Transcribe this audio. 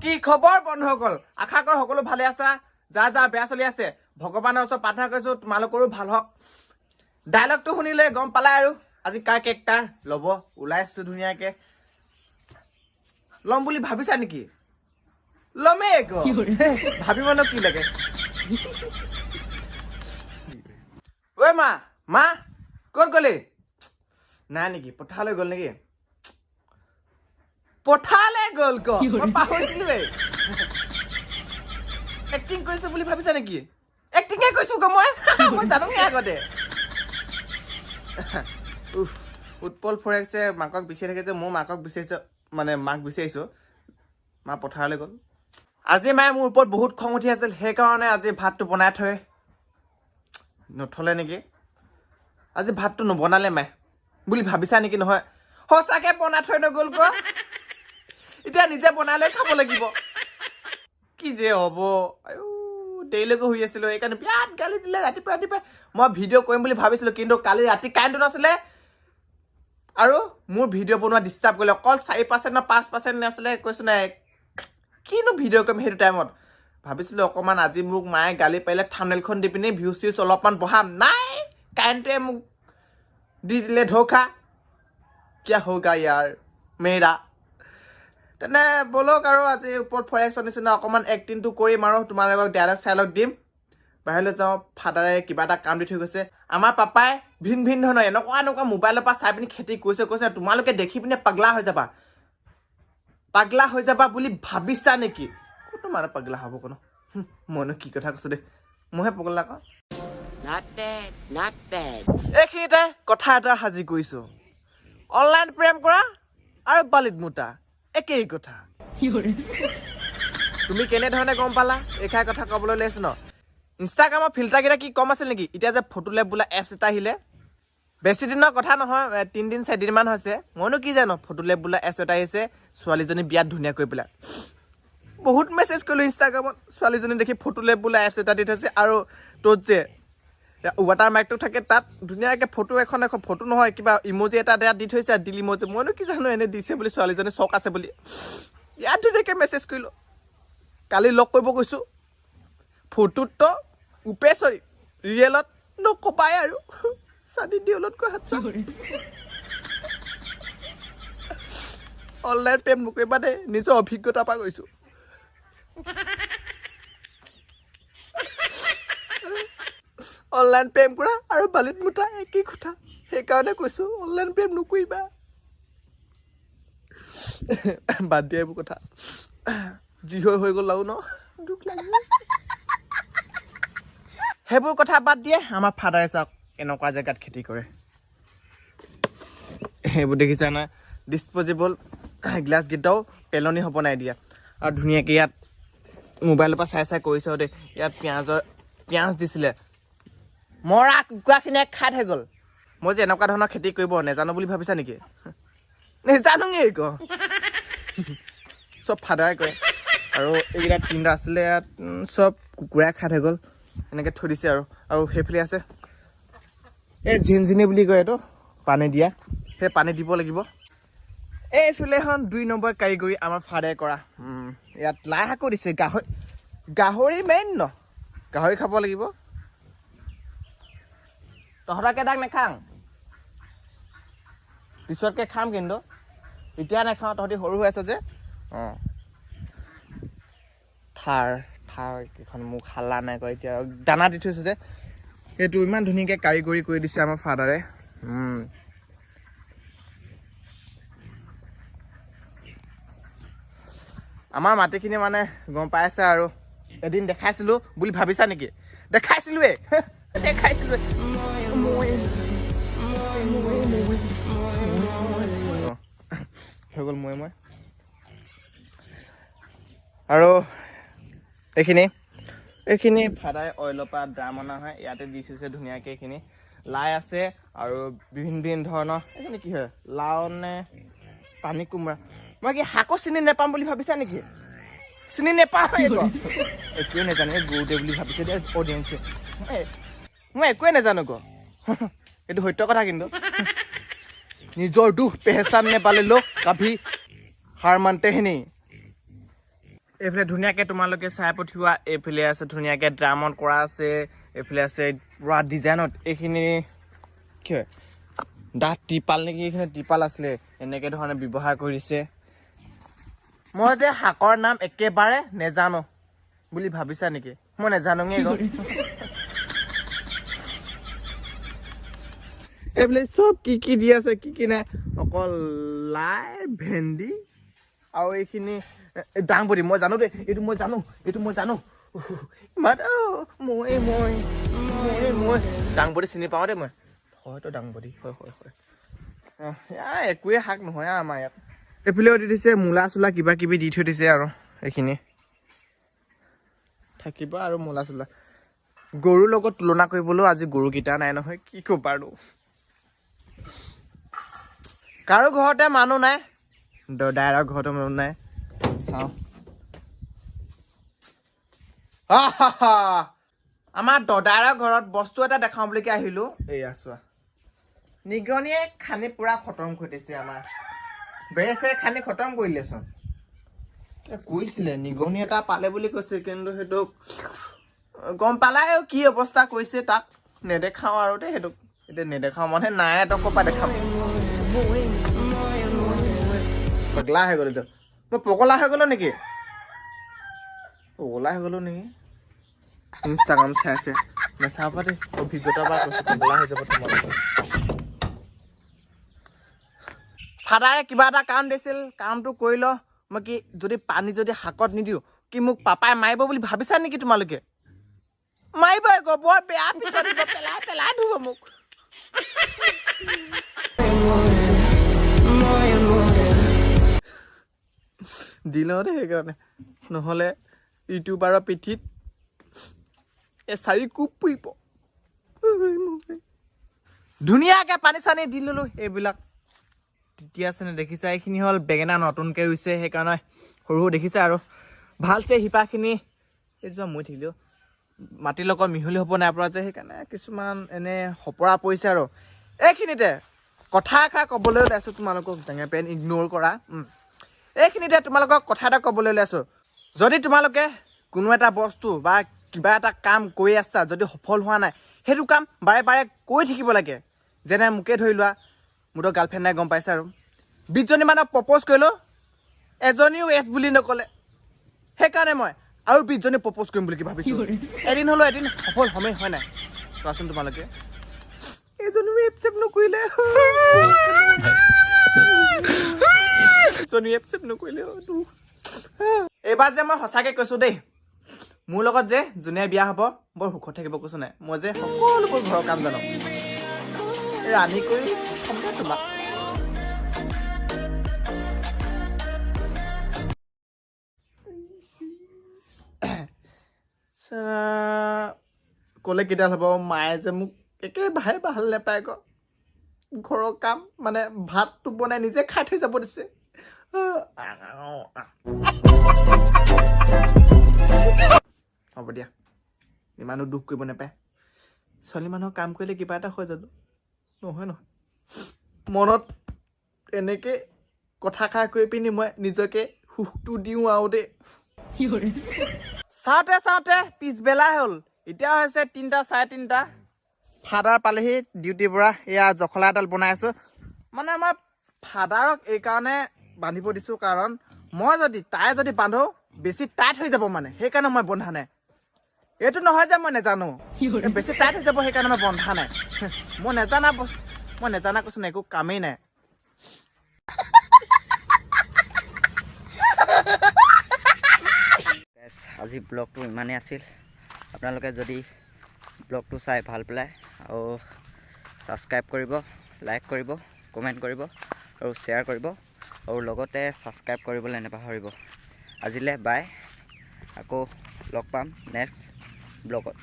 কি খবৰ বন্ধুসকল, আশা কৰোঁ সকলো ভালে আছা। যা যা বেয়া চলি আছে ভগৱানৰ ওচৰত প্ৰাৰ্থনা কৰিছো তোমালোকৰো ভাল হওক। ডায়লগটো শুনিলে গম পালাই আৰু আজি কাৰ কেৰেক্টাৰ ল'ব ওলাইছো। ধুনীয়াকে ল'ম বুলি ভাবিছা নেকি? ল'মেই আকৌ, ভাবিবনো কি লাগে। ঐ মা, মা ক'ত গ'লি? নাই নেকি, পথাৰলৈ গ'ল নেকি? পথাৰলৈ গ'ল ক, মই পাহৰিছিলোৱেই। এক্টিং কৰিছো বুলি ভাবিছা নেকি? এক্টিঙে কৰিছো গ মই, মই জানোহে আগতে। উফ, উৎপল ফৰেক্সে মাকক বিচাৰি থাকে যে, মোৰ মাকক বিচাৰিছে, মানে মাক বিচাৰিছো। মা পথাৰলৈ গ'ল। আজি মায়ে মোৰ ওপৰত বহুত খং উঠি আছিল, সেইকাৰণে আজি ভাতটো বনাই থৈ নথলে নেকি? আজি ভাতটো নবনালে মায়ে বুলি ভাবিছা নেকি? নহয়, সঁচাকে বনাই থৈ নগ'ল ক। এতিয়া নিজে বনাই লৈ খাব লাগিব। কি যে হ'ব, আয়ো দেৰিলৈকে শুই আছিলো, সেইকাৰণে বিৰাট গালি দিলে ৰাতিপুৱা ৰাতিপুৱা। মই ভিডিঅ' কৰিম বুলি ভাবিছিলো, কিন্তু কালি ৰাতি কাৰেণ্টটো নাছিলে আৰু মোৰ ভিডিঅ' বনোৱা ডিষ্টাৰ্ব কৰিলে। অকল 4% নে 5% আছিলে, কৈছো নাই কিনো ভিডিঅ' কৰিম সেইটো টাইমত। ভাবিছিলো অকণমান আজি মোক মায়ে গালি পাৰিলে থাম্বনেইলখন দি পিনি ভিউজ চিউজ অলপমান বঢ়াম। নাই, কাৰেণ্টটোৱে মোক দি দিলে ধোকা। কিয়া হোগা ইয়াৰ মেৰা। তেনে ব'লক আৰু আজি ওপৰত ফৰেক্সৰ নিচিনা অকণমান এক্টিংটো কৰিম আৰু তোমালোকক ডায়লগ চাইলগ দিম। বাহিৰলৈ যাওঁ, ফাদাৰে কিবা এটা কাম দি থৈ গৈছে। আমাৰ পাপাই ভিন ভিন ধৰণৰ এনেকুৱা এনেকুৱা মোবাইলৰ পৰা চাই পিনি খেতি কৰিছে, কৈছে তোমালোকে দেখি পিনে পাগলা হৈ যাবা। পাগলা হৈ যাবা বুলি ভাবিছা নেকি? ক'তো মানুহ পাগলা হ'ব কোনো। মইনো কি কথা কৈছো দেই, মইহে পগলা কওঁ। Not bad, not bad. এইখিনিতে কথা এটা সাজি কৰিছো, অনলাইন প্ৰেম কৰা আৰু বালিত মোতা একেই কথা। তুমি কেনেধৰণে গম পালা এইষাৰ কথা ক'বলৈ লৈছো ন? ইনষ্টাগ্ৰামৰ ফিল্টাৰকেইটা কি কম আছিল নেকি? এতিয়া যে ফটো লেব বোলা এপছ এটা আহিলে, বেছি দিনৰ কথা নহয়, 3 দিন 4 দিনমান হৈছে। মইনো কি জানো ফটো লেব বোলা এপছ এটা আহিছে, ছোৱালীজনী বিয়াত ধুনীয়া কৰি পেলাই। বহুত মেছেজ কৰিলোঁ ইনষ্টাগ্ৰামত, ছোৱালীজনী দেখি ফটো লেব বোলা এপছ এটা দি থৈছে আৰু ত'ত যে ৱাটাৰ মাৰ্কটো থাকে তাত ধুনীয়াকৈ ফটো এখন, এখন ফটো নহয় কিবা ইমজি এটা ইয়াত দি থৈছে, দিল ইমজি। মইনো কি জানো এনে দিছে বুলি, ছোৱালীজনী চক আছে বুলি ইয়াত ধুনীয়াকৈ মেছেজ কৰিলোঁ। কালি লগ কৰিব গৈছোঁ, ফটোত তো উপেচৰি, ৰিয়েলত নকবাই আৰু চানি দেওলতকৈ হাত। অনলাইন প্ৰেম নকৰিবা দেই, নিজৰ অভিজ্ঞতাৰ পৰা কৈছোঁ। অনলাইন প্ৰেম কৰা আৰু বালিত মুঠা একেই কথা, সেইকাৰণে কৈছোঁ অনলাইন প্ৰেম নকৰিবা। বাদ দিয়া এইবোৰ কথা, যি হৈ হৈ গ'ল আৰু ন দুখ লাগে সেইবোৰ কথা বাদ দিয়ে। আমাৰ ফাদাৰে চাওক এনেকুৱা জেগাত খেতি কৰে। সেইবোৰ দেখিছা নহয়, ডিছপ'জেবল গ্লাছকেইটাও পেলনি হ'ব নাই দিয়া। আৰু ধুনীয়াকৈ ইয়াত মোবাইলৰ পৰা চাই চাই কৰিছে দেই। ইয়াত পিঁয়াজ দিছিলে, মৰা কুকুৰাখিনিয়ে খাই থৈ গ'ল। মই যে এনেকুৱা ধৰণৰ খেতি কৰিব নেজানো বুলি ভাবিছা নেকি? নেজানোঙেই ক, চব ফাদাৰে কৰে। আৰু এইকেইটা তিনিটা আছিলে ইয়াত, চব কুকুৰাই খাই থৈ গ'ল, এনেকৈ থৈ দিছে। আৰু আৰু সেইফালে আছে এই ঝিনঝিনি বুলি কয় এইটো, পানী দিয়া, সেই পানী দিব লাগিব। এইফালে এখন 2 নম্বৰ কাৰিকৰী আমাৰ ফাদাৰে কৰা। ইয়াত লাই শাকো দিছে, গাহৰি, গাহৰি মেইন ন, গাহৰি খাব লাগিব। তহঁতকে দাগ নাখাং, পিছতকে খাম, কিন্তু এতিয়া নাখাওঁ, তহঁতি সৰু হৈ আছ যে। অঁ, থাৰ থাৰ কেইখন মোক হাল্লা নাই কয়। এতিয়া দানা দি থৈছোঁ যে, সেইটো ইমান ধুনীয়াকৈ কাৰিকৰী কৰি দিছে আমাৰ ফাদাৰে। আমাৰ মাটিখিনি মানে গম পাইছে আৰু এদিন দেখাইছিলোঁ বুলি ভাবিছা নেকি? দেখাইছিলোৱে, দেখাইছিলোৱে। হৈ গ'ল মই মই আৰু এইখিনি এইখিনি ফাদাই অইলৰ পৰা ড্ৰাম অনা হয়, ইয়াতে দি থৈছে ধুনীয়াকৈ। এইখিনি লাই আছে আৰু বিভিন্ন বিভিন্ন ধৰণৰ এইখিনি কি হয়, লাও নে পানী কোমোৰা? মই কি শাকো চিনি নেপাম বুলি ভাবিছা নেকি? চিনি নেপাওঁ, একোৱে নাজানো গৰুতে বুলি ভাবিছে দেই অডিয়েঞ্চে। মই একোৱে নাজানো গ, এইটো সত্য কথা। কিন্তু নিজৰ দুখ পেহচান নেপালে লোক কাভি হাৰ মানতে হে নেই। এইফালে ধুনীয়াকৈ তোমালোকে চাই পঠিওৱা। এইফালে আছে ধুনীয়াকৈ ড্ৰামত কৰা আছে, এইফালে আছে পুৰা ডিজাইনত। এইখিনি কি হয়, ডাঠ ত্ৰিপাল নেকি, এইখিনি ত্ৰিপাল আছিলে, এনেকৈ ধৰণে ব্যৱহাৰ কৰিছে। মই যে শাকৰ নাম একেবাৰে নেজানো বুলি ভাবিছা নেকি? মই নেজানোঙেই গৈ। এইবিলাক চব কি কি দি আছে কি কি নাই, অকল লাই ভেন্দি আৰু এইখিনি দাংবডি। মই জানো দেই, এইটো মই জানো, এইটো মই জানো। মই মই মই মই দাংবডি চিনি পাওঁ দেই মই। হয়তো দাংবডি হয় হয় হয়। একোৱে শাক নহয় আমাৰ ইয়াত। এইফালেও দি দিছে মূলা চোলা কিবা কিবি দি থৈ দিছে আৰু এইখিনি থাকিব আৰু মূলা চোলা। গৰুৰ লগত তুলনা কৰিবলৈও আজি গৰুকেইটা নাই নহয়, কি ক'বা আৰু। কাৰো ঘৰতে মানুহ নাই, দদায়েৰৰ ঘৰতো মানুহ নাই। চাওঁ, আমাৰ দদায়েৰৰ ঘৰত বস্তু এটা দেখাওঁ বুলিকে আহিলো। এয়া চোৱা, নিগনিয়ে খানি পুৰা খতম কৰি দিছে আমাৰ। বেৰেছে খানি খতম কৰিলেচোন। কৈছিলে নিগনি এটা পালে বুলি কৈছে, কিন্তু সেইটোক গম পালাই কি অৱস্থা কৰিছে, তাক নেদেখাওঁ আৰু দেই। সেইটোক এতিয়া নেদেখাওঁ মানে নাই, তই ক'ৰ পৰা দেখাম। পগলা হৈ গ'ল এইটো। মই পগলা হৈ গ'লো নেকি? পগলা হৈ গ'লো নেকি? ইনষ্টাগ্ৰাম চাই আছে, নাচাবা দেই, অভিজ্ঞতাৰ পৰা কৈছোঁ, পগলা হৈ যাব তোমালোকৰ। ফাদাৰে কিবা এটা কাম দিছিল, কামটো কৰি ল। মই কি যদি পানী যদি শাকত নিদিওঁ কি মোক পাপাই মাৰিব বুলি ভাবিছা নেকি তোমালোকে? মাৰিব আকৌ, বৰ বেয়া পিটন দিব, পেলাই পেলাই ধুব মোক। দিল দেই সেইকাৰণে, নহ'লে ইউটিউবাৰৰ পিঠিত এচাৰি কোব পৰিব। ধুনীয়াকে পানী চানী দি ল'লো এইবিলাক। তেতিয়া আছে নে দেখিছা, এইখিনি হ'ল বেঙেনা নতুনকৈ ৰুইছে, সেইকাৰণে সৰু সৰু দেখিছে আৰু ভালছে শিপাখিনি এইজোপা মৰি থাকিলেও মাটিৰ লগত মিহলি হ'ব নাই পৰা যে, সেইকাৰণে কিছুমান এনে সপৰা পৰিছে আৰু। এইখিনিতে কথা এষাৰ ক'বলৈ ওলাইছোঁ তোমালোকক, টেঙা পেন ইগন'ৰ কৰা। এইখিনিতে তোমালোকক কথা এটা ক'বলৈ ওলাইছোঁ, যদি তোমালোকে কোনো এটা বস্তু বা কিবা এটা কাম কৰি আছা, যদি সফল হোৱা নাই, সেইটো কাম বাৰে বাৰে কৰি থাকিব লাগে। যেনে মোকে ধৰি লোৱা, মোৰতো গাৰ্লফ্ৰেণ্ড নাই, গম পাইছে আৰু। 20জনীমানক প্ৰপ'জ কৰিলোঁ, এজনীও এছ বুলি নক'লে, সেইকাৰণে মই আৰু 20জনী প্ৰপ'জ কৰিম বুলি ভাবিছোঁ। এদিন হ'লেও এদিন সফল হ'মেই, হয় নাই কোৱাচোন তোমালোকে? এজনীও একচেপ্ট নকৰিলে, এজনীও একচেপ্ট নকৰিলে। এইবাৰ যে মই সঁচাকৈ কৈছোঁ দেই, মোৰ লগত যে যোনে বিয়া হ'ব বৰ সুখত থাকিব, কৈছোঁ নাই। মই যে সকলোবোৰ ঘৰৰ কাম জানো, ৰাণী কৰি থ'ম দে তোমাক। ক'লে কেইডাল হ'ব, মায়ে যে মোক একেবাৰে ভাল নাপায় আকৌ। ঘৰৰ কাম মানে ভাতটো বনাই নিজে খাই থৈ যাব দিছে। হ'ব দিয়া, ইমানো দুখ কৰিব নাপায়। ছোৱালী মানুহৰ কাম কৰিলে কিবা এটা হয় জানো? নহয় নহয়। মনত এনেকে কথাষাৰ কৈ পিনি মই নিজকে সুখটো দিওঁ আৰু দেই। চাওঁতে চাওঁতে পিছবেলা হ'ল, এতিয়া হৈছে 3টা 3:30। ফাদাৰ পালেহি ডিউটিৰ পৰা। এয়া জখলা এডাল বনাই আছোঁ। মানে মই ফাদাৰক এইকাৰণে বান্ধিব দিছোঁ, কাৰণ মই যদি তাই যদি বান্ধো বেছি টাইট হৈ যাব, মানে সেইকাৰণে মই বন্ধা নাই। এইটো নহয় যে মই নেজানো, বেছি টাইট হৈ যাব, সেইকাৰণে মই বন্ধা নাই। মই নেজানা বস্তু, মই নেজানা কৈছোঁ নাই, একো কামেই নাই। আজি ব্লগটো ইমানেই আছিল। আপোনালোকে যদি ব্লগটো চাই ভাল পালে আৰু ছাবস্ক্ৰাইব কৰিব, লাইক কৰিব, কমেণ্ট কৰিব আৰু শ্বেয়াৰ কৰিব আৰু লগতে ছাবস্ক্ৰাইব কৰিবলৈ নাপাহৰিব। আজিলৈ বাই, আকৌ লগ পাম নেক্সট ব্লগত।